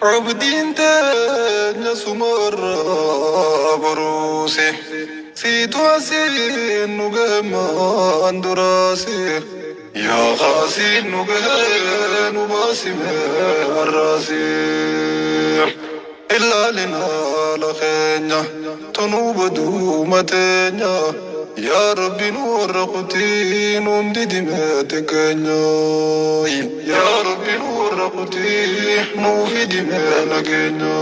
Abdiin teenya sumarraa boruusi. Siitu asiin nu gahe maan duraasi. Yaa kaasiin nu gahe nu baasime har'aasi. Ilaalin haala keenya tonuu baduu mateenya. Yaa Rabbi nu warra kutii nuun didime xiqqeenya. Yaa Rabbi nu warra kutii nuu fidime nageenya.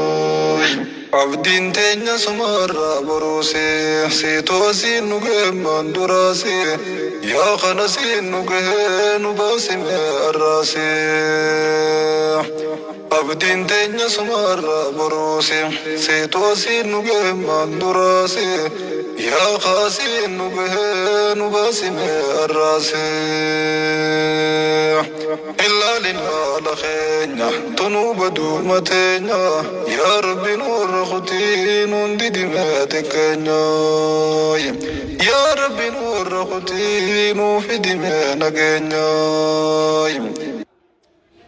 Abdiin teenya sumarraa boruusi siitu asiin nu geemmaan duraasi. Yaa kana siin nu gahee nu baasime arraasi. Abdiin teenya sumarraa boruusi siitu asiin nu geemmaan duraasi. Yaa kaasiin nu gahee nu baasime arraasi. Ilaalin haala keenya tonuu baduu mateenya. Yaa Rabbi nu warra kutii nuun didime xiqqeenya. Yaa Rabbi nu warra kutii nuu fidime nageenya.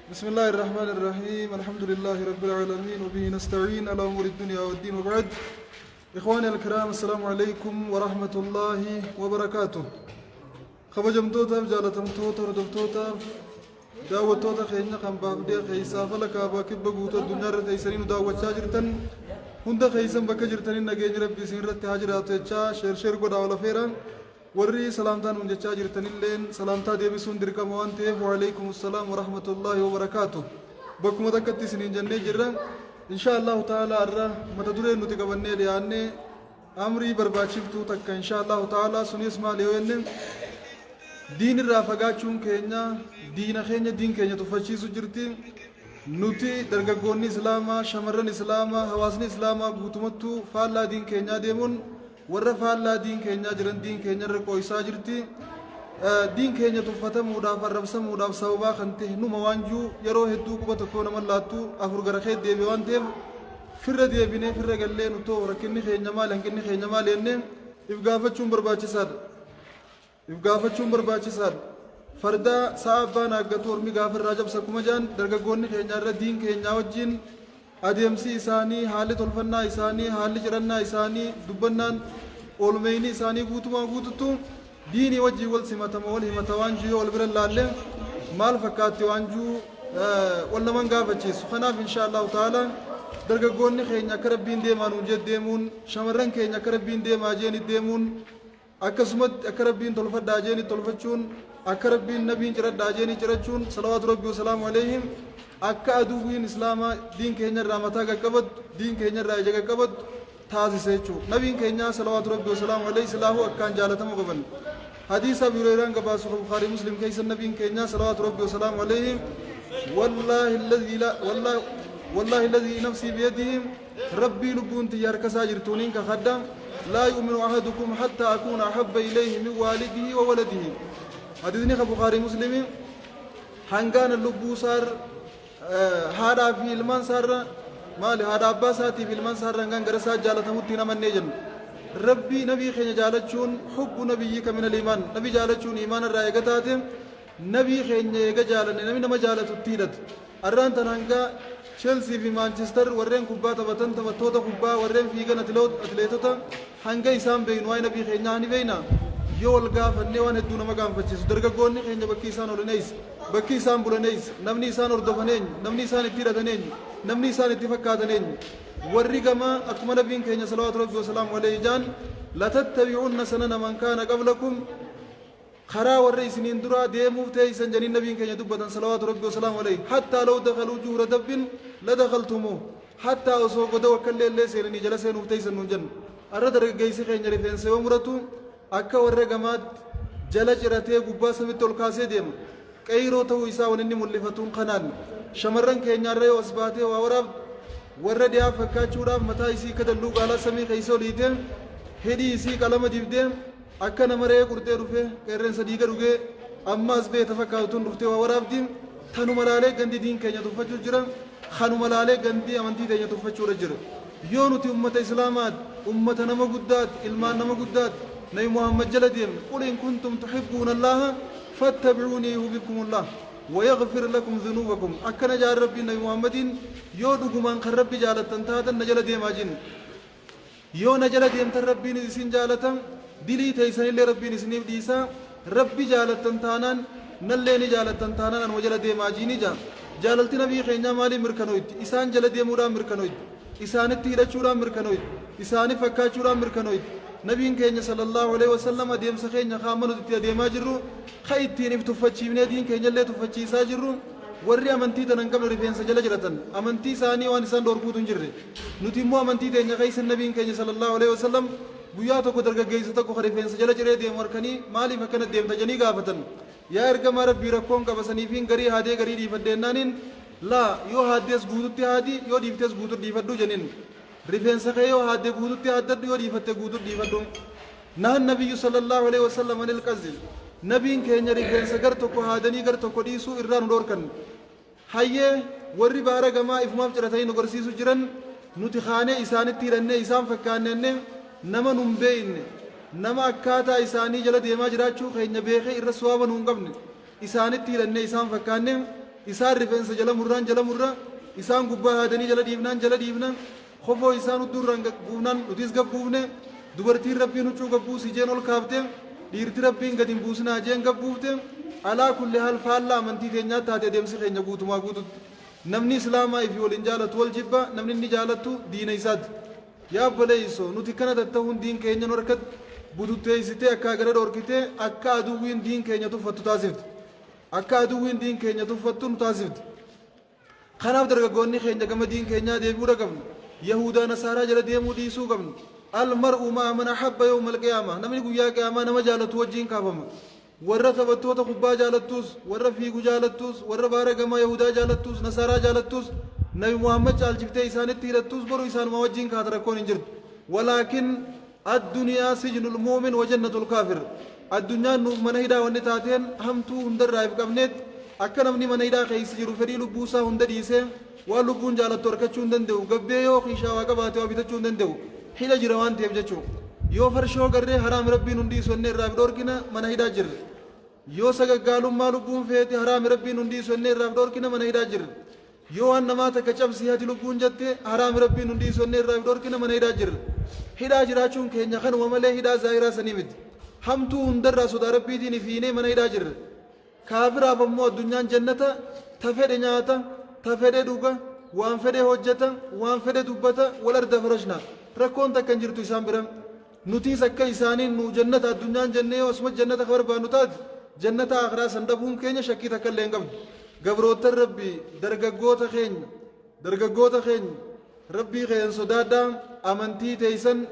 بسم الله الرحمن الرحيم، الحمد لله رب العالمين، وبه نستعين على أمور الدنيا والدين، وبعد. إخواني الكرام، السلام عليكم ورحمة الله وبركاته. Kabajamtootaaf jaalatamtoota hordoftoota daawwattoota keenya kan baafdee keessaa fala kaabaa kibba guutuu addunyaa irra teessanii nu daawwachaa jirtan hunda keessan, bakka jirtanii nageenyi Rabbi isin irratti haa jiraatu jechaa, share share godhaa wal afeera. Warri salaamtaa nuun jechaa jirtanilleen salaamtaa deebisuun dirqama waan ta'eef, وعليكم السلام ورحمة الله وبركاته bakkuma takkatti isiniin jennee jirra. Insha Allahu ta'ala, irra mata dureen nuti qabannee dhiyaannee amrii barbaachiftuu takka, insha Allahu ta'ala. Sunis maal yoo jenne, diin irraa fagaachuun keenya diina keenya, diin keenya tuffachiisu jirti. Nuti dargaggoonni Islaamaa, shamarran Islaamaa, hawaasni Islaamaa guutumattuu faallaa diin keenyaa deemuun warra faallaa diin keenyaa jiran diin keenya irra qooysaa jirti. Diin keenya tuffatamuudhaaf, arrabsamuudhaaf sababaa kan ta'e numa waan jiru yeroo hedduu quba tokko nama laattu afur gara kee deebi'e waan ta'eef, firra deebinee firra gallee nutoo rakkinni keenya maali, hanqinni keenya maali jennee if gaafachuun barbaachisaadha. If gaafachuun barbaachisaadha. Fardaa sa'a abbaan haaggatu ormi gaafa irraa cabsa kuma jaan. Dargaggoonni keenya irra diin keenyaa wajjin adeemsi isaanii, haalli tolfannaa isaanii, haalli cirannaa isaanii, dubbannaan oolmeeyni isaanii guutumaa guututtu diinii wajjin wal simatama, wal himata waan jiru yoo wal bira laalle maal fakkaatti waan jiru wal naman gaafachiisu. Kanaaf, insha Allahu ta'ala, dargaggoonni keenya akka Rabbiin deemaa nuun jedhe deemuun, shamarran keenya akka Rabbiin deemaa jeeni deemuun, akkasumatti akka Rabbiin tolfadhaa jeeni tolfachuun, akka Rabbiin nabiin ciradhaa jeeni cirachuun, صلوات ربي وسلامه عليهم, akka aduwwiin Islaamaa diin keenya irraa mataa qaqqabattu, diin keenya irraa ija qaqqabattu taasise jechuudha. Nabiin keenya صلوات ربي وسلامه عليه silaahuu akkaan jaalatamuu qaban. Hadiisa Abi Hurayraan gabaasu Bukaarii Muslim keessa nabiin keenya صلوات ربي وسلامه عليه: والله الذي لا والله والله الذي نفسي بيده, Rabbii lubbuun tiyya harka isaa jirtuuniin kakadha, لا يؤمن أحدكم حتى أكون أحب إليه من والده وولده. Hadiisni ka Bukaarii Muslimi, hangaana lubbuu isaar haadhaa fi ilmaan isaarra maali, haadha abbaa isaatii fi ilmaan isaarra hangaan gara isaa jaalatamutti hin amannee jennu. Rabbii nabii keenya jaalachuun, حب نبيك من الإيمان, nabii jaalachuun iimaana irraa eega taate, nabii keenya eega jaalanne namni nama jaalatutti hidhatu. Arraan tan hanga Chelsea fi Manchester warreen kubbaa taphatan, taphattoota kubbaa warreen fiigan, atileetota hanga isaan beeknu, waa'ee nabii keenyaa ni beekna yoo wal gaafannee waan hedduu nama gaanfachiisu. Dargaggoonni keenya bakki isaan oolan eessa? Bakki isaan bulan eessa? Namni isaan hordofan eenyu? Namni isaan itti hidhatan eenyu? Namni isaan itti fakkaatan eenyu? Warri gama akkuma nabiin keenya صلوات ربي وسلامه عليه jaan: لتتبعن سنن من كان قبلكم, karaa warra isiniin duraa deemuuf teeysan janiin nabiin keenya dubbatan صلوات ربي وسلامه عليه, حتى لو دخلوا جحر ضب لدخلتموه, hattaa osoo goda wakkallee illee seenanii jala seenuuf teeysan nuun jennu. Arra dargaggeessi keenya rifeensa yoo muratu akka warra gamaatti jala ciratee gubbaa samitti ol kaasee deema. Qeyroo ta'uu isaa waan inni mul'ifatuun kanaan. Shamarran keenyaarra yoo as baatee waa waraabdu warra dhiyaa fakkaachuudhaaf mataa isii akka dalluu gaalaa samii keessa ol hiitee, hidhii isii qalama dibdee, akka nama re'ee qurxee dhufe qeerrensa dhiiga dhugee amma as beeta fakkaatu tun dhuftee waa waraabdi. Tanuma laalee gandi diin keenya tuffachuu jira, kanuma laalee gandi amantii teenya tuffachuudha jira. Yoo nuti ummata Islaamaati, ummata nama guddaati, ilmaan nama guddaati, Nabi Muhammad jala deemne, قل إن كنتم تحبون الله فاتبعوني يحببكم الله. ويغفر لكم ذنوبكم. Akkana jaan Rabbiin Nabi Muhammadiin: yoo dhugumaan kan Rabbi jaalattan taatan na jala deemaa jin. Yoo na jala deemtan Rabbiin isin jaalata, dilii teeysanillee Rabbiin isiniif dhiisa. Rabbi jaalattan taanaan, nallee ni jaalattan taanaan, anuma jala deemaa jiini jaa. Jaalalti Nabii keenyaa maaliin mirkanooyti? Isaan jala deemuudhaan mirkanooyti, isaanitti hidhachuudhaan mirkanooyti, isaani fakkaachuudhaan mirkanooyti. Nabiin keenya sallallahu alaihi wasallam adeemsa keenya kaama nuti itti adeemaa jirru, ka ittiin if tuffachiifnee diin keenyallee tuffachiisaa jirru. Warri amantii tana hin qabne rifeensa jala jiratan, amantii isaanii waan isaan dhorkuutu hin jirre. Nuti immoo amantii teenya keessa Nabiin keenya sallallahu alaihi wasallam guyyaa tokko dargaggeessa tokko ka rifeensa jala ciree deemu harkanii, maaliif akkana deemta jedhanii gaafatan. Yaa ergamaa Rabbii, rakkoon qaba, saniifiin garii haadee garii dhiifadhe. Laa, yoo haaddees guututti haadi, yoo dhiiftes guututti dhiifadhu jedhin. Rifeensa kee yoo haadde guututti haaddadhu, yoo dhiifatte guututti dhiifadhu. نهى النبي صلى الله عليه وسلم عن القز. Nabiin keenya rifeensa gar tokko haadanii gar tokko dhiisuu irraa nu dhorkan. Hayyee, warri baara gamaa ifumaaf ciratanii nu garsiisu jiran, nuti kaanee isaanitti hidhannee isaan fakkaannenne, nama nun beeyne, nama akkaataa isaanii jala deemaa jiraachuu keenya beekee irra suwaaba nu hin qabne, isaanitti hidhannee isaan fakkaanne. Isaan rifeensa jala murraan jala murra, isaan gubbaa haadanii jala dhiifnaan jala dhiifna, kofoo isaan hudduurraan buufnaan nutis gabbuufne. Dubartiin Rabbiin huccuu gabbuusi jeen ol kaafte, dhiirti Rabbiin gadi hin buusinaa jeen gabbuufte. على كل حال, faallaa amantii teenyaa taate adeemsi keenya guutumaa guututti. Namni Islaamaa ifi waliin jaalatu wal jibba, namni inni jaalattu diina isaati. Yaa obboleeyso, nuti kana tattahuun diin keenya nu harkatti bututteessitee, akka gara dhorkitee, akka aduwwiin diin keenya tuffattu taasifte, akka aduwwiin diin keenya tuffattu nu taasifte. Kanaaf dargaggoonni keenya gama diin keenyaa deebi'uudha qabnu. Yahudaa Nasaaraa jala deemuu dhiisuu qabnu. المرء مع من أحب يوم القيامة. Namni guyyaa qiyaamaa nama jaalatu wajjiin kaafama. Warra taphattoota kubbaa jaalattus, warra fiigu jaalattus, warra baara gamaa Yahudaa jaalattus, Nasaaraa jaalattus, Nabi Muhammad caalchiftee isaanitti hidhattus, boru isaanuma wajjiin kaata, rakkoon hin jirtu. ولكن الدنيا سجن المؤمن وجنة الكافر. Addunyaan nuuf mana hidhaa wanni taateen hamtuu hundarraa if qabneet, akka namni mana hidhaa keessa jiru fedhii lubbuusaa hunda dhiisee waan lubbuun jaalattu harkachuu hin danda'u. Gabbee yoo kiishaa waa qabaate waa bitachuu hin danda'u, hidha jira waan ta'eef jechuu. Yoo farshoo garree haraam, Rabbiin hundi isonnee irraa dhorkina, mana hidhaa jirre. Yoo sagaggaalummaa lubbuun feete haraami, Rabbiin hundi isonnee irraa dhorkina, mana hidhaa jirre. Yoo waan namaa takka cabsii hati lubbuun jette haraami, Rabbiin hundi isonnee irraa dhorkina, mana hidhaa jirre. Hidhaa jiraachuun keenya kanuma malee hidhaa zaahiraa sanii miti. Hamtuu hundarraa sodaa Rabbiitiin fiinee mana hidhaa jirre. Kaafiraaf ammoo addunyaan jannata. Ta fedhe nyaata, ta fedhe dhuga, waan fedhe hojjeta, waan fedhe dubbata. والأرض فرشنا, rakkoon takka hin jirtu isaan bira. Nutiis akka isaaniin nu jannata addunyaan jennee yoo asuma jannata ka barbaannu taate, jannata akhiraa san dhabuun keenya shakkii takka illee hin qabdu. Gabroottan Rabbii, dargaggoota keenya, dargaggoota keenya, Rabbii keenya sodaadhaa. Amantii teeysan,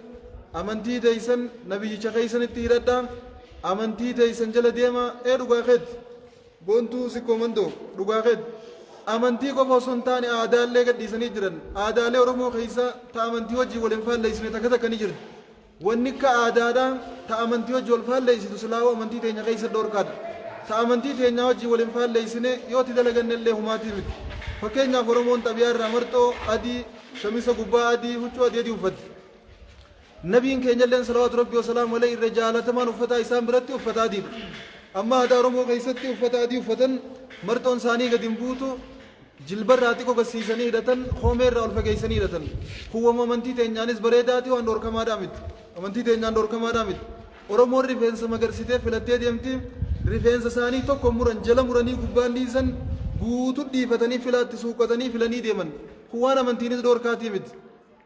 amantii teeysan nabiyyicha keeysanitti hidhadhaa, amantii teeysan jala deemaa. Ee, dhugaa keeti, Boontuu Sikkoo Mandoo, dhugaa keeti. Amantii qofa osoo hin taane aadaallee gadhiisanii jiran. Aadaalee Oromoo keessa ta amantii wajjin wal hin faalleessine takka takka ni jirti. Wanni akka aadaadhaa ta amantii wajjin wal faalleessitu silaa'uu amantii teenya keessa dhorkaadha. Ta amantii teenyaa wajjin wal hin faalleessine yoo itti dalaganne illee humaatii miti. Fakkeenyaaf, Oromoon xabiyaa irraa marxoo adii, shamisa gubbaa adii, huccuu adii adii uffatti. Nabiin keenya illeen صلوات ربي وسلامه عليه irra jaalatamaan uffata isaan biratti uffata adiidha. Amma aadaa Oromoo keessatti uffata adii uffatan, marxoon isaanii gadi hin buutu, jilbarraa xiqqoo gasiisanii hidhatan, koomee irraa ol fageessanii hidhatan. Kuwwama amantii teenyaanis bareedaati, waan dhorkamaadhaa miti. Amantii teenyaan dhorkamaadhaa miti. Oromoon rifeensa magarsitee filattee deemti. Rifeensa isaanii tokko muran, jala muranii gubbaan dhiisan, guutuu dhiifatanii filaatti suuqatanii filanii deeman. Kun waan amantiinis dhorkaatii miti.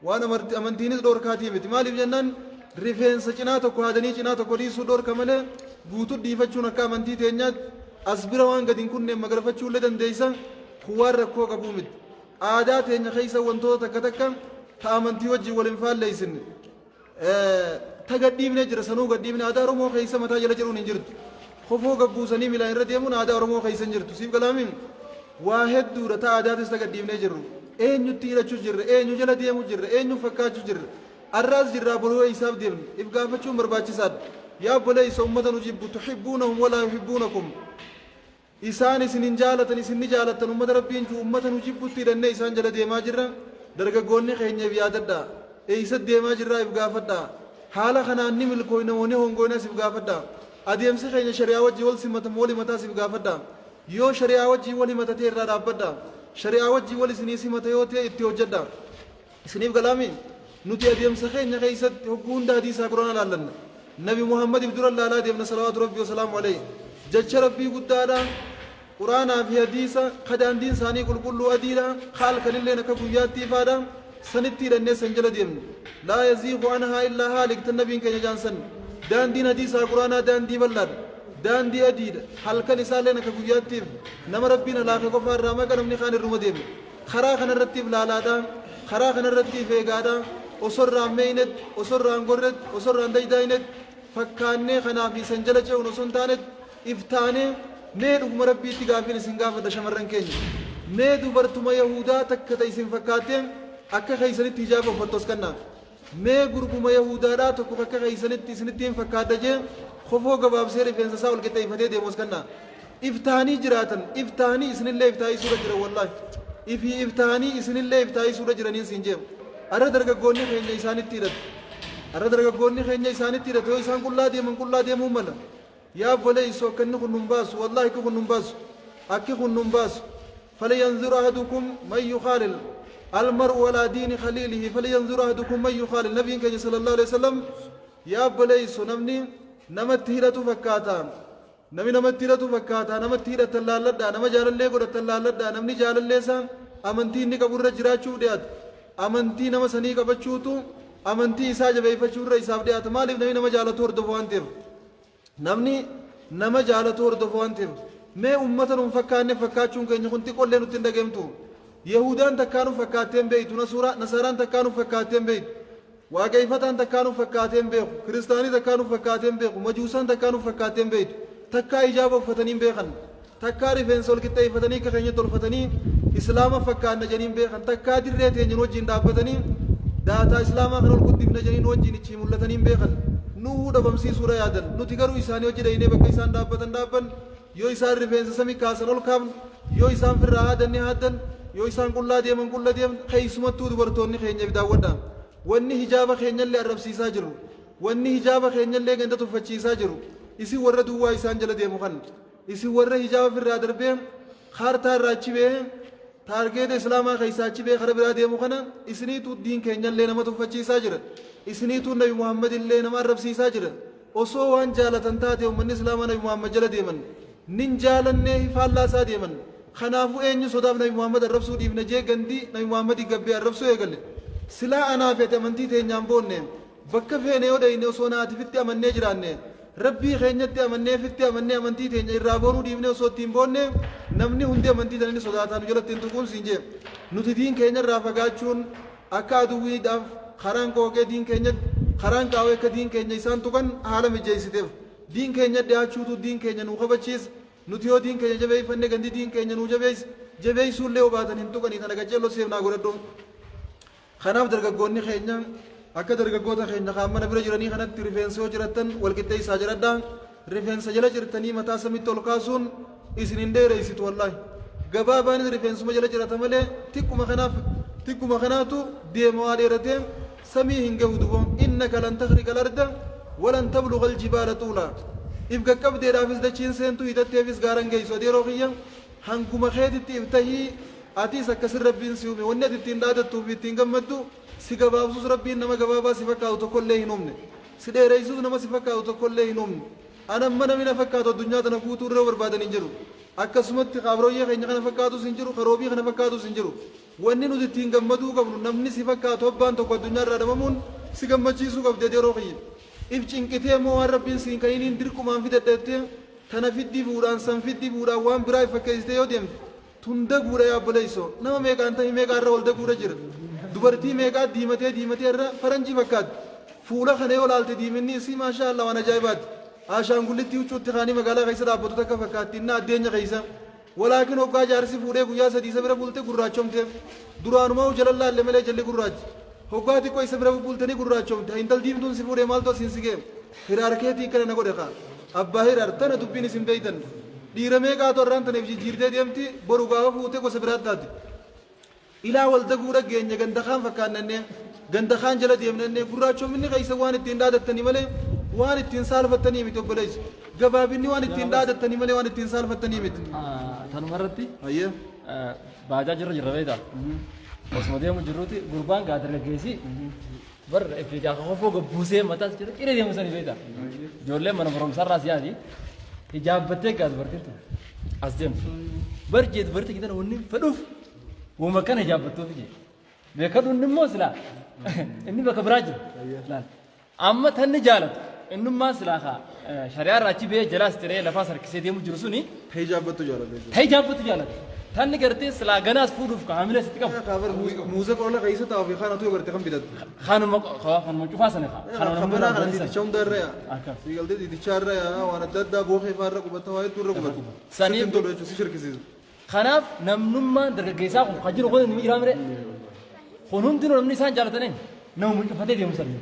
Waan amantiinis dhorkaatii miti. Maaliif jennaan, rifeensa cinaa tokko haadanii cinaa tokko dhiisuu dhorka malee, guutuu dhiifachuun akka amantii teenyaatti as bira waan gadi hin kunneen magarfachuu illee dandeessa. Kun waan rakkoo qabuu miti. Aadaa teenya keessa wantoota takka takka ta amantii wajjin wal hin faalleessine ta gadhiifnee jira, sanuu gadhiifne. Aadaa Oromoo keessa mataa jala jiruun hin jirtu. Kofoo gabbuusanii miilaan irra deemuun aadaa Oromoo keessa hin jirtu. Siif galaamiin waa hedduudha ta aadaatis ta gadhiifnee jirru. Eenyutti hidhachuu jirra? Eenyu jala deemuu jirra? Eenyu fakkaachuu jirra? Arraas jirraa, boruu eessaaf deemna? If gaafachuun barbaachisaadha. Yaa obboleessa, ummata nu jibbu, تحبونهم ولا يحبونكم, isaan isin hin jaalatan, isin ni jaalattan ummata Rabbiin jiru, ummata nu jibbutti hidhannee isaan jala deemaa jirra. Dargaggoonni keenyaaf yaadadha. Eessa deemaa jirraa if gaafadha. Haala kanaan ni milkooyna moo ni hongoynas if gaafadha. Adeemsi keenya shari'aa wajji wal simatamu wal himataas if gaafadha. Yoo shari'aa wajjiin wal himata ta'e irraa dhaabbadhaa. Shari'aa wajjiin wal isinii simata yoo ta'e itti hojjadhaa. Isiniif galaamii? Nuti adeemsa keenya keessatti hogguu hunda hadiisaa Qur'aana laallanna. Nabi Muhammadiif dura laalaa deemna salawaatu Rabbii wasalaamu alayhi. Jecha Rabbii guddaadha. Qur'aanaa fi hadiisa ka daandiin isaanii qulqulluu adiidha, ka halkanilleen akka guyyaatti ifaadha, sanitti hidhannee san jala deemna. Laa yaziighu anhaa illaa haalik tan Nabiin keenya ja'an san. Daandiin hadiisaa Qur'aanaa daandii bal'aadha. Daandii adiidha. Halkan isaalleen akka guyyaatti ifa. Nama Rabbiin halaake qofaa irraa maqa namni kaan irruma deema. Karaa kana irratti if laalaadha. Karaa kana irratti if eegaadha. Osoo irraa hin meeynetti, osoo irraa hin gorretti, osoo irraa hin daydaayinetti, fakkaannee kanaa fi san jala ce'uun osoo hin taanetti, if taanee mee dhuguma Rabbiitti gaafiin isin gaafadha shamarran keenya. Mee dubartuma yahuudaa takka ta isin fakkaattee akka keeysanitti hijaaba uffattu as kannaa. Mee gurbuma yahuudaadhaa tokko ka akka keeysanitti isinitti hin fakkaadha jee kofoo gabaabsee rifeensa isaa ol qixxeeyfatee deemu as kannaa. If tahanii jiraatan, if tahanii isinillee if taayisuudha jiran wallaahi. Ifii if tahanii isinillee if taayisuudha jiraniin siin jee. Arra dargaggoonni keenya isaanitti hidhatu. Arra dargaggoonni keenya isaanitti hidhatu yoo isaan qullaa deeman qullaa deemuu mala. Yaa obboleeyso akka inni kun nun baasu wallahi akki kun nun baasu akki kun nun baasu falyanzur ahadukum man yukhaalil almar'u alaa diini khaliilihi falyanzur ahadukum man yukhaalil nabiin keenya sallallahu alaihi wasallam yaa obboleeyso namni namatti hidhatu fakkaata namni namatti hidhatu fakkaata namatti hidhatan laalladhaa nama jaalallee godhatan laalladhaa namni jaalallee isaa amantii inni qabu irra jiraachuuf dhiyaata amantii nama sanii qabachuutu amantii isaa jabeeffachuu irra isaaf dhiyaata maaliif namni nama jaalatu hordofu waan ta'eef Namni nama jaalatu hordofa waan ta'eef. Mee ummata nun fakkaanne fakkaachuun keenya kun xiqqollee nutti hin dhageemtu. Yahudaan takkaa nu fakkaattee hin beektu, Nasaaraan takkaa nu fakkaattee hin beektu. Waaqeeffataan takkaa nu fakkaatee hin beeku, Kiristaanii takkaa nu fakkaatee hin beeku, Majuusaan takkaa nu fakkaattee hin beektu. Takkaa hijaaba uffatanii hin beekan. Takkaa rifeensa ol qixxeeffatanii akka keenya tolfatanii Islaama fakkaanna jedhanii hin beekan. Takkaa dirree teenya nu wajjin dhaabbatanii daataa Islaamaa kana ol guddifna jedhanii nu wajjin ichii mul'atanii hin beekan. Nuhuu dhabamsiisuudha yaadan. Nuti garuu isaanii wajji dhaynee bakka isaan dhaabbatan dhaabban. Yoo isaan rifeensa sami kaasan ol kaafna. Yoo isaan firraa haadan ni haaddan. Yoo isaan qullaa deeman qulla deemna. Keessumattuu dubartoonni keenya if daawwadhaa. Wanni hijaaba keenyallee arrabsiisaa jirru. Wanni hijaaba keenyallee ganda tuffachiisaa jiru. Isin warra duwwaa isaan jala deemu kana. Isin warra hijaaba firraa darbee kaartaa irraa achi ba'ee taargeeta islaamaa keessaa achi ba'ee kara biraa deemu kana isiniitu diin keenyallee nama tuffachiisaa jira. Isiniitu Nabi Muhammad illee nama arrabsiisaa jira. Osoo waan jaalatan taate ummanni islaamaa Nabi Muhammad jala deeman. Nin jaalannee faallaa isaa deeman. Kanaafuu eenyu sodaaf Nabi Muhammad arrabsuu dhiifna jee gandi Nabi Muhammadii gabbee arrabsuu eegale. Silaa anaa fi ati amantii teenyaan boonne Bakka feene yoo dhayne osoo naati fitti amannee jiraanne, Rabbii keenyatti amannee fitti amannee amantii teenya irraa boonuu dhiifnee osoo ittiin boonne namni hundi amantii tana ni sodaataa nu jalatti hin tuquun siin jee. Nuti diin keenya irraa fagaachuun akka aduwwiidhaaf karaan qooqee diin keenyatti karaan qaawee akka diin keenya isaan tuqan haala mijeessiteef. Diin keenya dhiyaachuutu diin keenya nuu kabachiisa. Nuti yoo diin keenya jabeeyfanne gandi diin keenya nuu jabeeysa. Jabeeysuullee yoo baatan hin tuqanii tana qaceelloo seef naa godhadhu. Kanaaf dargaggoonni keenya akka dargaggoota keenya kaan mana bira jiranii kanatti rifeensa yoo cirattan wal qixxeessaa jiradhaa. Rifeensa jala cirtanii mataa samitti ol kaasuun isin hin dheereysitu wallaahi. Gabaabaanis rifeensuma jala cirata malee tiqquma kanaaf tiqquma kanaatu deema waa dheeratee samii hin gahu dubo. Innaka lan takhriqa al-arda walan tablugha al-jibaala tuulaa. If qaqqabdeedhaafis dachiin seentu hiixatteefis gaara hin geessu adeeroo kiyya hanguma keetitti if tahii Atis akkasin Rabbiin si uume. Wanni ati ittiin dhaadattuu fi ittiin gammaddu, si gabaabsus Rabbiin nama gabaabaa si fakkaatu tokkollee hin uumne. Si dheereysus nama si fakkaatu tokkollee hin uumne. An amma namni na fakkaatu addunyaa tana guutuu irra yoo barbaadan hin jiru. Akkasumatti ka Abrooyyee keenya kana fakkaatus hin jiru, ka Roobii kana fakkaatus hin jiru. Wanni nuti ittiin gammaduu qabnu namni si fakkaatu abbaan tokko addunyaa irraa dhabamuun si gammachiisuu qabdi adeeroo kiyya. If cinqitee immoo waan Rabbiin siin kaniniin dirqumaan fidadha jettee tana fiddi fuudhaan san fiddi fuudhaan waan biraa if fakkeessitee yoo deemte Tun daguudha yaa obboleessoo. Nama meeqaan tahi meeqa irra wal daguudha jira. Dubartii meeqaa diimatee diimatee irra faranjii fakkaatti. Fuula kana yoo laalte diiminni isii maashaa Allah waan ajaa'ibaati. Ashaangullitti huccuutti kaanii magaalaa keessa dhaabbatu takka fakkaatti innaa addeenya keessa. Walaakin hoggaa jaarsi fuudhee guyyaa sadii isa bira bulte gurraachomte. Duraanumaa jala laalle malee jalli gurraachi. Hoggaa xiqqoo isa bira bubbulte ni gurraachomte. Intal diimtuun si fuudhee maaltu asiin si ga'e? Hiraar keetii akkana na godhe kaa. Abbaa hiraar tana dubbiin isin beeytan. Dhiira meeqaatu arraan tana if jijjiirtee deemti boru gaafa fuute gosa biraat taati. Ilaa wal daguu dhageenye ganda kaan fakkaannannee ganda kaan jala deemnannee gurraachoominni keessa waan ittiin dhaadattanii malee waan ittiin saalfattanii miti obboleessi. Gabaabinni waan ittiin dhaadattanii malee waan ittiin saalfattanii miti. Tanuma irratti Hayyee. Baajaa jirra jirra beektaa. Osuma deemu jirruuti gurbaan gaa dargaggeessi bar fiigaa kofoo gabbuusee mataas jira ciree deemu sanii beektaa. Ijoolleen mana barumsaarraa siyaati hijaabbattee gaa dubartiin tun as deemtu. Bar jee dubartii gidan wanni fedhuuf wama kana hijaabbattuuf jee. Beekadhu inni immoo silaa inni bakka biraa jira. Laal. Amma tanni jaalatu innummaan silaa kaa shari'aa irraa achi ba'ee jalaas tiree lafaas harkisee deemu jiru suni Ta hijaabbattu jaalata jechuudha. Ta hijaabbattu jaalata. Tanni gartee silaa ganaas fuudhuuf ka hamila sitti qabu. Kaa bar muuza qola keessa taa'u fi kaan atuu agarte kan bitattu. Kanuma kanuma cufaa sana kaa. Kanuma namni Kabanaa irraa kana banee sana. diidicha hunda irra yaa. Akkas. Si galtee diidicha irra yaa waan adda addaa bookee fa'aa irra qubata waa hedduu irra qubata. Saniif Sitti hin tolu jechuudha si shirkisiisa. Kanaaf namnummaan dargaggeessaa kun kan jiru kun ni jiraa miree? Kun hundinuu namni isaan jaalatan eenyu? Nama mucufatee deemu sana.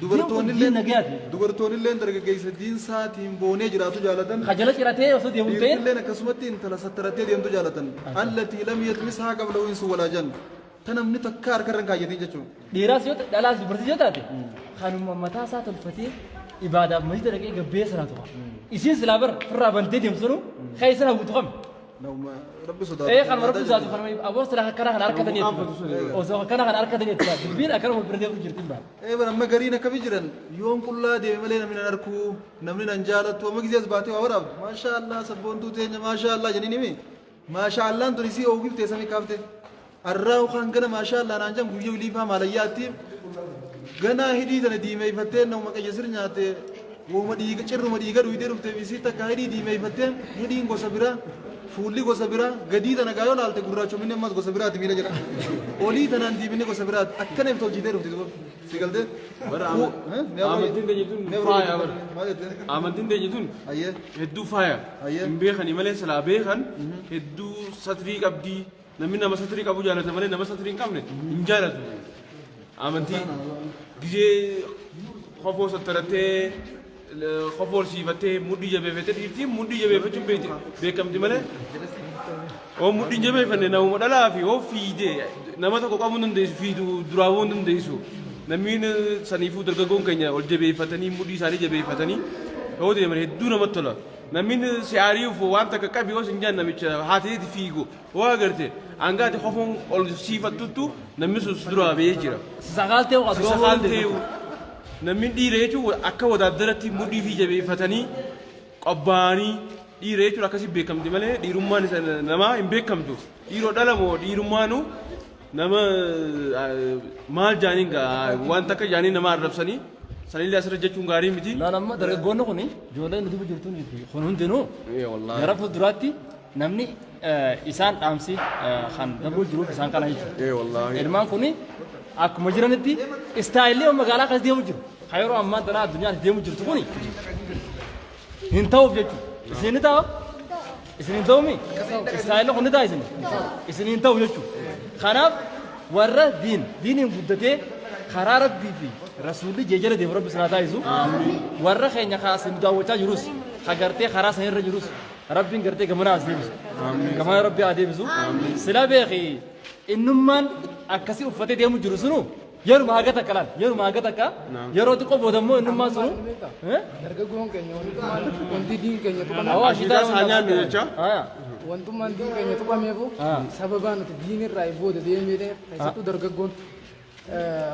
Dubartoonnilleen Diin nagayaati. Dubartoonnilleen dargaggeessa diinsaatiin boonee jiraatu jaalatan. Ka jala ciratee osoo deemu hin ta'in Dhiirtilleen akkasumatti intala sattarattee deemtu jaalatan. Allatii lam yatmishaa qablahu insu walaa jan. Ta namni takka harka irra hin kaayyatin jechuudha. Dhiiraas yoo ta'e dhalaas dubartiis yoo taate kanuma mataa isaa tolfatee ibaadaaf masjida dhaqee gabbee salaatu qaba. Isiin silaa bar firraa bantee deemtu sanuu keessa hawwitu kami. Nama Rabbi sodaatu. Ee kanuma Rabbi sodaatu kanuma aboo silaa akkana kana harkatanii osoo akkana kana harkatanii itti dubbiin akkana wal bira deemtu jirti baa. Ee bara amma gariin akkamii jiran yoon qullaa deeme malee namni nan arkuu namni nan jaalattu amma gizee as baatee waa waraabdu maashaa Allah sabboontuu teenya maashaa Allah jedhanii himi maashaa Allahn tun isii oogifte samii kaafte. Arraa yookaan gana maashaa Allah naan jedhan guyya wiliifaa maalayyaatti ganaa hidhii tana diimeeyfattee nama qayyasir nyaatte wooma dhiiga cirruma dhiiga dhuydee dhufteef isii takka hidhii diimeeyfattee hidhiin gosa biraa fuulli gosa biraa gadii tana gaa yoo laalte gurraachominni ammas gosa biraati miila jedha olii tanaan diiminni gosa biraati akkana if tolchitee dhufti duuba si galtee Bara amantiin teenya tun faaya bara. Maal jette? Amantiin teenya tun Ayyee. Hedduu faaya. Ayyee. Hin beekani malee silaa beekan hedduu satrii qabdii. Namni nama satrii qabu jaalata malee nama satrii hin qabne hin jaalatu. Amantii gizee kofoo sattarattee kofoo horsiifattee mudhii jabeeffattee dhiirtiin mudhii jabeeffachuun beekamti malee hoo mudhii hin jabeeffanne namuma dhalaa fi hoo fiide nama tokko qabuu hin dandeessu fiidu duraa bahuu hin dandeessu. Namni saniifuu dargaggoon keenya ol jabeeffatanii mudhii isaanii jabeeffatanii yoo deeman hedduu namatti tola. Namni si ari'uuf waan takka qabi yoo sin jedhan namicha haateeti fiigu Hoo agarte hanga ati kofoon ol siifattuttu namni sun si duraa ba'ee jira. Sakaaltee waa Si sakaaltee namni dhiira jechuun akka wadaaddaratti mudhii fi jabeeffatanii qobbaa'anii dhiira jechuun akkasii beekamti malee dhiirummaan isa namaa hin beekamtu. Dhiiroo dhala moo dhiirummaanu nama maal jaaniin waan takka jaanii nama arrabsanii sanillee asirra jechuun gaarii miti. Naan amma dargaggoonni kun ijoolleen nuti jirtuun kun hundinuu Ee wallaahi. gara fuulduraatti Namni isaan dhaamsi kan dabruu jiruuf isaan kana jechuudha. Ee wallaahi. Ilmaan kun akkuma jiranitti istaayilii magaalaa keessa deemu jiru. Kan yeroo ammaa tanaa addunyaan deemu jirtu kuni hin ta'uuf jechuudha. Isin ni ta'a? Isin hin ta'uumi? Istaayilli kun ni ta'a isin? Isin hin ta'u jechuudha. Kanaaf warra diin diiniin guddatee karaa rabbii fi rasuulli jee jala deemu rabbi isin haa taasisu. Warra keenya kaasee nu daawwachaa jirus ka gartee karaa sanirra jirus Rabbiin gartee gamana as deebisu. Gamana Rabbi haa deebisu. Sila beeki innummaan akkasii uffatee deemu jiru sunu yeruma haga takka laal yeruma haga takka yeroo xiqqoo booda immoo innummaan sunu. Dargaggoon keenya wantummaan wanti diin keenya tuqameef Awaa shitaa Ashiidaa isaa nyaannu jecha. Wantummaan diin keenya tuqameefu sababaa nuti diin irraa booda deemee keessattuu dargaggoon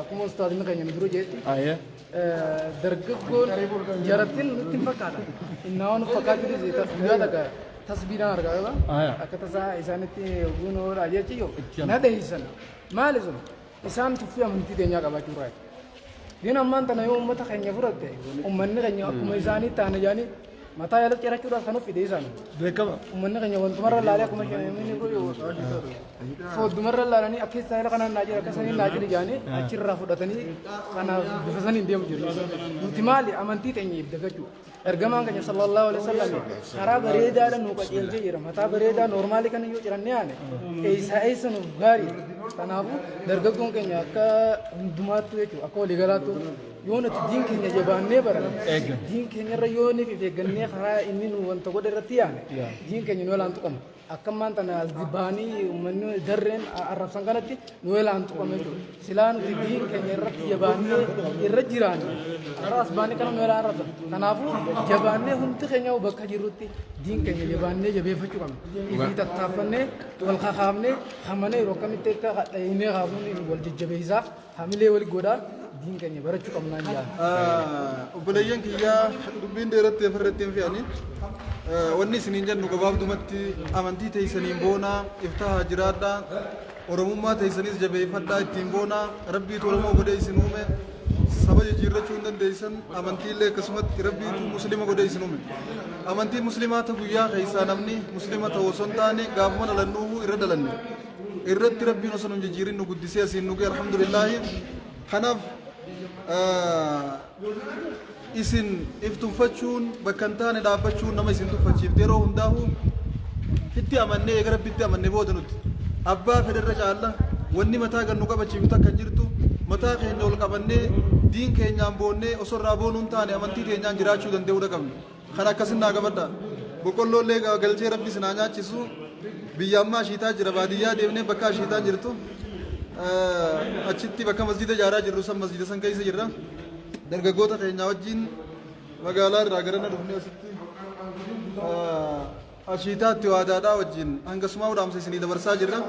Akkuma ustaazni keenya nu dura jeetti dargaggoon jarattiin nutti hin fakkaatan. Innaa waan fakkaachuu dhiise guyyaa takka tasbiidhaan argaa qaba. Akka tasaa isaanitti guun oolaa jechi yoo na dheeysan. Maali sun? Isaan tuffii amantii teenyaa qabaachuu irraa. Diin ammaan tana yoo uummata keenya fudhatte uummanni keenya akkuma isaanii taane jaanii mataa jala cirachuudhaaf kan of fide isaan. Beekama. Uummanni keenya wantumarra laalee akkuma inni Fooddumarra laalanii akka istaayila kanaan naa jira akka saniin naa jira jedhanii achirraa fudhatanii kanaaf bifa saniin deemu jiru. Nuti maali amantii teenya if dagachuu. Ergamaan keenya sallallahu alaihi wasallam karaa bareedaadhaan nu qajeelchee jira. Mataa bareedaa noormaalii kana yoo cirannee aane eessaa eessa nuuf gaarii. Kanaafuu dargaggoon keenya akka hundumaattu jechuudha akka waliigalaattu Yoo nuti diin keenya jabaannee baranne, Eegganne. diin keenya irra yoo nuuf if eeggannee karaa inni nu wanta godhe irratti yaane, diin keenya nu jalaan tuqama. Akka ammaan tana as bahanii uummanni darreen arrabsan kanatti nu jalaan tuqama jechuudha. Silaa nuti diin keenya irratti jabaannee irra jiraanne har'a as bahanii kana nu jalaan arrabsan. Kanaafuu jabaannee hundi keenya bakka jirrutti diin keenya jabaannee jabeeffachuu qabna. Ifii tattaaffannee wal kakaafnee hamanee yeroo akkamitti akka dhahinee kaafnuun wal jajjabeessaa hamilee wal godhaa diin keenya barachuu qabnaan jaa. Obboleeyyan kiyyaa, dubbiin dheerattee ofirratti hin fe'ani. Wanni isiniin jennu gabaabdumatti amantii teessaniin boonaa, iftahaa jiraadhaa. Oromummaa teessanis jabeeffadhaa, ittiin boonaa. Rabbiitu Oromoo godhee isin uume. Saba jijjiirrachuu hin dandeessan. Amantiillee akkasumatti Rabbiitu Muslima godhee isin uume. Amantii Muslimaa ta guyyaa keessaa namni Muslima ta'u osoo hin taane gaafuma dhalannuuhu irra dhalanne. Irratti Rabbiin osoo nu hin jijjiirin nu guddisee asiin nu ga'e, alhamdulillaahi. Kanaaf isin if tuffachuun, bakka hin taane dhaabbachuun nama isin tuffachiifte. Yeroo hundaa'u itti amannee, eega Rabbitti amanne booda nuti abbaa fedherra caalla. Wanni mataa gad nu qabachiiftu akka hin jirtu, mataa keenya ol qabannee, diin keenyaan boonnee, osoo irraa boonuu hin taane amantii teenyaan jiraachuu danda'uudha qabna. Kan akkasin naa qabadha. Boqqolloollee galchee Rabbi isin haa nyaachisu. Biyya ammaa ashiitaa jira, baadiyyaa deemnee bakka ashiitaa jirtu. Achitti bakka masjida ijaaraa jirru san, masjida san keessa jirra. Dargaggoota keenya wajjin magaalaa irraa garana dhufnee asitti ashiitaatti waadaadhaa wajjin hangasumaa dhaamsa isinii dabarsaa jirra.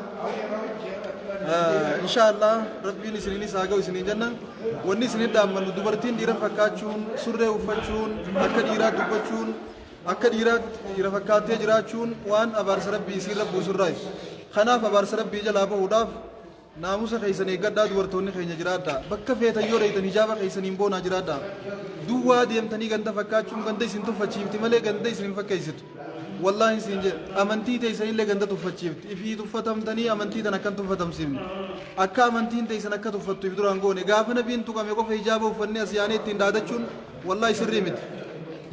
Insha Allah Rabbiin isiniinis haa ga'u isiniin jenna. Wanni isinii dhaammannu, dubartiin dhiira fakkaachuun, surree uffachuun, akka dhiiraa dubbachuun, akka dhiiraatti dhiira fakkaattee jiraachuun waan abaarsa Rabbii isiirra buusurraayi. Kanaaf abaarsa Rabbii jalaa bahuudhaaf naamusa keessan eeggadhaa, dubartoonni keenya jiraadhaa. Bakka feetan yoo dheeytan hijaaba keessaniin boonaa jiraadhaa. Duwwaa deemtanii ganda fakkaachuun ganda isin tuffachiifti malee ganda isin hin fakkeessitu. Wallaahi isin jedhe, amantii teessanillee ganda tuffachiifti. Ifii tuffatamtanii amantii tan akkan tuffatamsiifne. Akka amantiin teessan akka tuffattu if duraan goone. Gaafa nabiin tuqame qofa hijaaba uffannee as yaanee ittiin dhaadachuun wallaahi sirrii miti.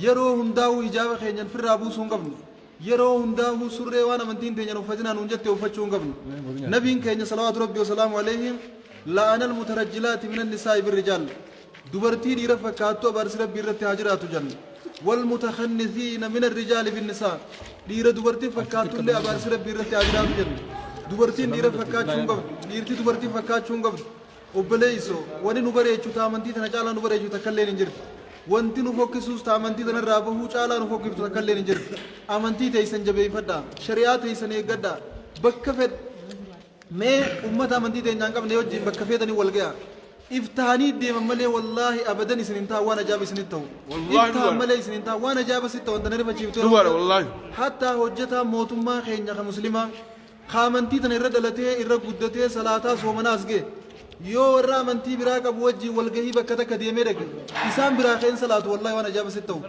Yeroo hundaa'uu hijaaba keenyan firraa buusuu hin qabnu. Yeroo hundaa'uu surree waan amantiin teenyan uffatinaa nuun jette uffachuu hin qabnu. Nabiin keenya salawaatu Rabbi wasalaamu alayhi la'anal mutarajjilaati minan nisaa'i birrijaal. Dubartii dhiira fakkaattu abaarsi Rabbii irratti haa jiraatu janna. Wal mutakhannithiina mina rijaali binnisaa. Dhiira dubartii fakkaattu illee abaarsi Rabbii irratti haa jiraatu jenna. Dubartiin dhiira fakkaachuu hin qabdu. Dhiirti dubartii fakkaachuu hin qabdu. Obboleessoo, wani nu bareechu ta amantii tana caalaa nu bareechu takka illee hin jirtu. Wanti nu fokkisuus ta amantii tanarraa bahuu caalaa nu fokkiftu takka illee hin jirtu. Amantii teessan jabeeffadhaa. Shari'aa teessan eeggadhaa. Bakka fedhe mee ummata amantii teenyaa hin qabne wajjin bakka feetanii wal ga'a. Iftaanii deeman malee wallaahi abadan isin hin taa'u, waan ajaa'iba isinitti ta'u. Wallaahi Iftaan dhugaadha. malee isin hin taa'u, waan ajaa'iba sitti ta'u, wanta na rifachiiftu yeroo Dhugaadha hunda. wallaahi. Hattaa hojjetaa mootummaa keenya kan Muslimaa ka amantii tana irra dhalatee, irra guddatee, salaataa soomanaa as ga'e, yoo warra amantii biraa qabu wajjin walgahii bakka takka deemee dhaqe, isaan biraa ka'een salaatu, wallaahi waan ajaa'iba sitti ta'u.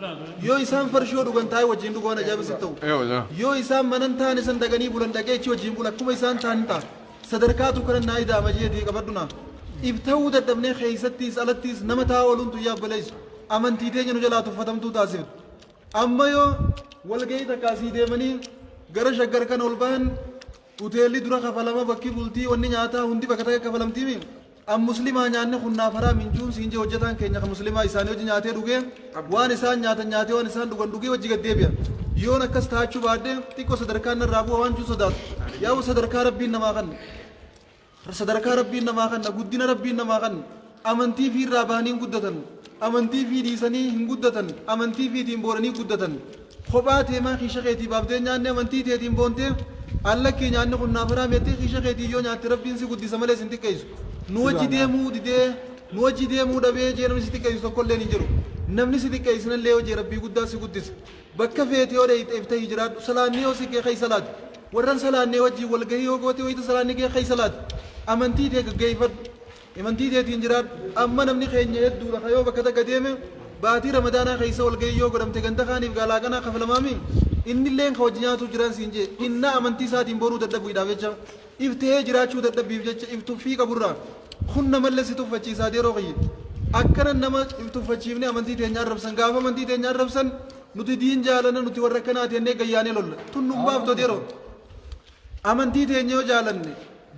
Yoo isaan farshoo dhugan taa'ee wajjin dhugu, waan ajaa'iba sitti ta'u. Ee wallaahi. Yoo isaan manan taane san dhaqanii bulan, dhaqee achi wajjin bula, akkuma isaan ta'an ta'a. Sadarkaatu kana naa idaama jeetii qabadhu naa. Ibta'uu dadhabnee keessattis alattis nama taa'aa ooluun tuyyaa obboleessu. Amantii teenya nu jalaa tuffatamtuu taasifte. Amma yoo walgahii takka asii deemanii gara Shaggar kana ol bahan, hoteelli dura kafalama, bakki bultii, wanni nyaataa hundi bakka takka kafalamtiimi. An Muslimaa, nyaanni kun naaf haraam hin juun siin jee. Hojjetaan keenya kan Muslimaa isaanii hojii nyaatee dhugee, waan isaan nyaatan nyaatee, waan isaan dhugan dhugee hojii gad deebi'a. Yoon akkas taachuu baadhee xiqqoo sadarkaan narraa bu'a waan juu sodaatu. Yaa'u sadarkaa Rabbiin namaa kanna. Sadarkaa Rabbiin namaa kanna, guddina Rabbiin namaa kanna. Amantii fi irraa bahanii hin guddatan. Amantii fi dhiisanii hin guddatan. Amantii fiitiin boonanii guddatan. Kophaa teemaa kiisha keetii baaftee nyaanni amantii teetiin boontee allakkii nyaanni kun naaf haraam jettee kiisha keetii yoo nyaatte, Rabbiin si guddisa malee sin xiqqeessu. Nu wajji deemuu didee, nu wajji deemuu dhabee jee namni si xiqqeessu tokkollee hin jiru. Namni si xiqqeessinallee yoo jee Rabbii guddaa si guddisa. Bakka feete yoo dheeyxe iftahii jiraadhu. Salaanni yoo si ga'e kai salaati. Warran salaannee wajjin walgahii yoo goote, wayita salaanni ga'e kai salaati. Amantii tee gaggeeffadhu. Amantii teetiin jiraadhu. Amma namni keenya hedduudha ka yoo bakka takka deeme, baatii Ramadaanaa keessa walgahii yoo godhamte ganda kaaniif gaalaaqanaa kafalamaami. Innilleen ka wajji nyaatuu jiran siin jee. Inna amantii isaatiin boruu dadhabuudhaaf jecha, iftahee jiraachuu dadhabbiif jecha, if tuffii qaburraa. Kun namallee si tuffachiisaa yeroo kiyya. Akkana nama if tuffachiifnee amantii teenya arrabsan. Gaafa amantii teenya arrabsan nuti diin jaalanna, nuti warra akkanaati jennee gayyaanee lolla. Tun nun baaftu yeroo. Amantii teenya yoo jaalanne,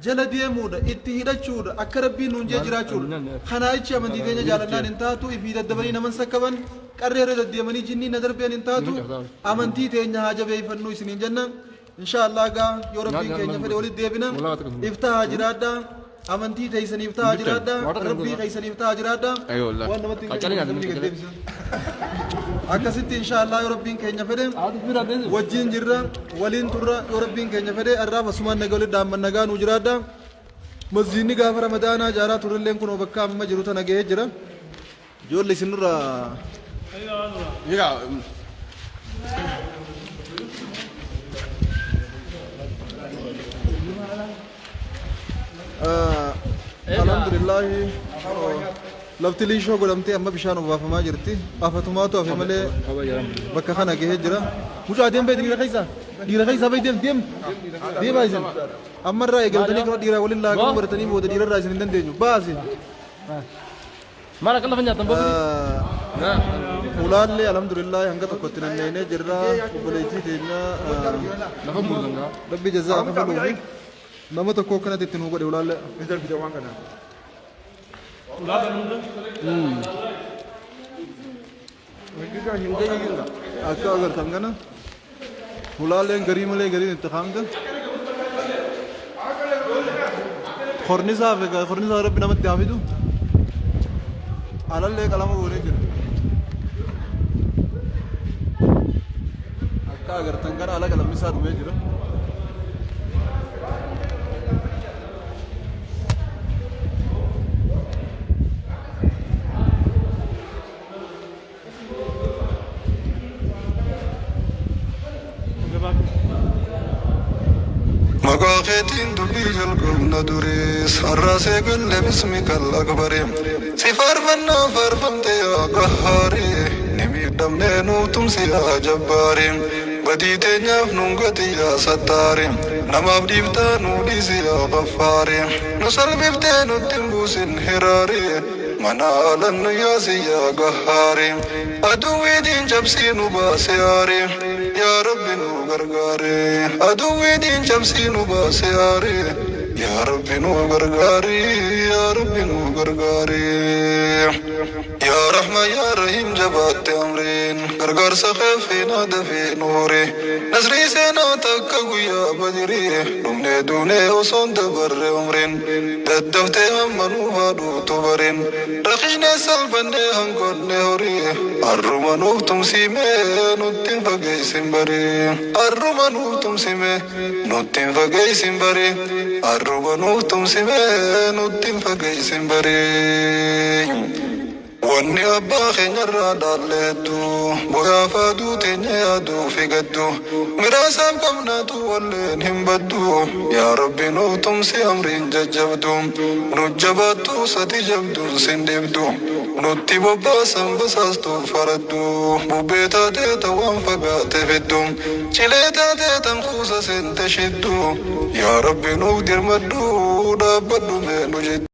Jala deemuudha, itti hidhachuudha, akka Rabbiin nuun jee jiraachuudha. Kanaa achi amantii teenya jaalannaan hin taatu, ifii daddabanii naman sakkaban, qarree irra deddeemanii jinniin na darbeen hin taatu. Amantii teenya haa jabeeffannuu isiniin jenna. Inshaa Allah gaa yoo Rabbiin keenya fedhe walitti deebina. Iftaa haa jiraadhaa. Amantii teessaniif ta'a jiraadha. Rabbii keessaniif ta'a jiraadha. Waan namatti hin kennu namni gad deebisa. Akkasitti inshaa Allah yoo Rabbiin keenya fedhe wajjin jirra waliin turra yoo Rabbiin keenya fedhe har'aaf asumaan nagaa walitti dhaamman nagaa nuu jiraadha. Masjiidni gaafa Ramadaanaa jaaraa turrelleen kunoo bakka amma jiru tana gahee jira. Ijoollee isin nurraa Mira, Alhamdulillahi lafti liishoo godhamtee amma bishaan obaafamaa jirti. Afatumaatu hafe malee bakka kana gahee jira. Mucaa deem bahi dhiira keessa. Dhiira keessa bahi deem deem. Deemaa isin. Ammarraa eegaltanii kana dhiiraa waliin laaqamuu baratanii booda dhiirarraa isin hin dandeenyu. Baasi. Maal akka lafa nyaatan boobni? Ulaallee alhamdulillah hanga tokkotti nanneenee jirra. Obboleettii teenya lafa muudan gaa. Rabbi jazaa kafaluufi nama tokko akkanatti itti nuu godhe ulaallee. Akka agartan kana hulaaleen garii malee gariin itti kaamte. Kornisaa fi kornisaa rabbi namatti haa fidu. Alallee qalama goonee jira. Akka agartan kana ala qalamni isaa dhumee jira. Maqaa keetiin dubbii jalqabna duris har'aas eegalle bismikal akbari si faarfannaa faarfamte yaa qahhaari ni miidhamnee nuu tumsi yaa jabbaari badii teenyaaf nuun gati yaa sattaari namaaf dhiiftaa nuu dhiisi yaa gaffaari nu salphiftee nutti hin buusin hiraari mana alan nu yaasi yaa gahhaari aduwwiitiin cabsii nu baase yaari yaa rabbi nu gargaari aduwwiitiin cabsii nu baase yaari yaa rabbi nu gargaari yaa rabbi nu gargaari yaa rahma yaa rahim jabaatte amriin gargaarsa keefina dafee nu hori nasrii seenaa takka guyyaa badirii dhumnee duunee osoon dabarre umriin daddaftee hamma nuuf haadhuutu bariin rakishnee salphannee hanqonne horii arruma nuuf tumsimee nutti hin fageessin barii arruma nuuf tumsimee nutti hin fageessin barii arruma nuuf tumsimee nutti hin fageessin barii. Wanni abbaa keenyarraa dhaalle hedduu boyaaf aduu teenya yaaduu fi gaddu miraasaaf qabnaatu walleen hin baddu yaa rabbi nuuf tumsi amriin jajjabdu nu jabaattu sati jabduun sin dhibdu nutti bobbaasan basaastuuf faraddu bubbee taatee tawaan fagaate fiddu cilee taatee tan kuusa seente shiddu yaa rabbi nuuf dirmaddu dhaabbadhu mee nu jiddu.